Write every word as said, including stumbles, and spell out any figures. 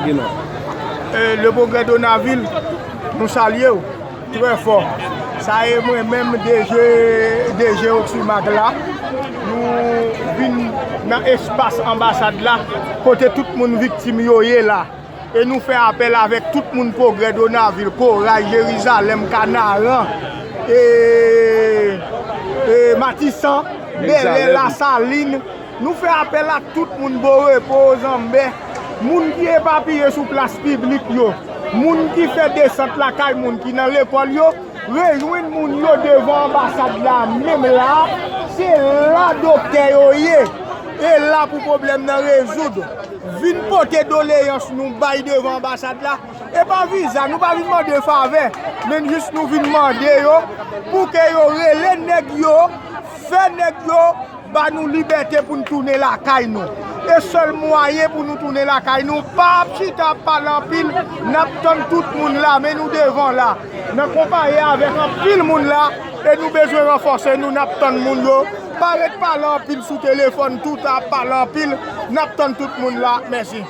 E, Le Progrès Donaville, nou salye w trè fò. Sa e mwen menm, D G, D G Oxymac la. Nou vin nan espas anbasad la, kote tout moun viktim yo ye la. E nou fè apèl avèk tout moun Progrès Donaville, Koray, Jerizalèm, Kanaran, e, e, Matisan, Bèlè, Lasalin. Nou fè apèl ak tout moun, Borepo, Zanbè, moun ki epapiye sou plas piblik yo, moun ki fè desant lakay moun ki nan lekòl yo, rejwenn moun yo devan anbasad la, menm la, se la doktè yo ye, e la pou pwoblèm nan rezoud. Vin pote doleyans nou bay devan anbasad la, e pa viza, nou pa vin mande favè, men jis nou vin mande yo pou ke yo rele nèg yo, fè nèg yo ba nou libète pou n tounen lakay nou. E sèl mwayen pou nou tounen lakay nou, pa ap chita ap pale anpil, n ap tann tout moun la, men nou devan la. N ap konpaye avèk anpil moun la, e nou bezwen ranfòse nou, n ap tann moun yo. Pa ret pale anpil sou telefòn, tout ap pale anpil, n ap tann tout moun la. Mèsi.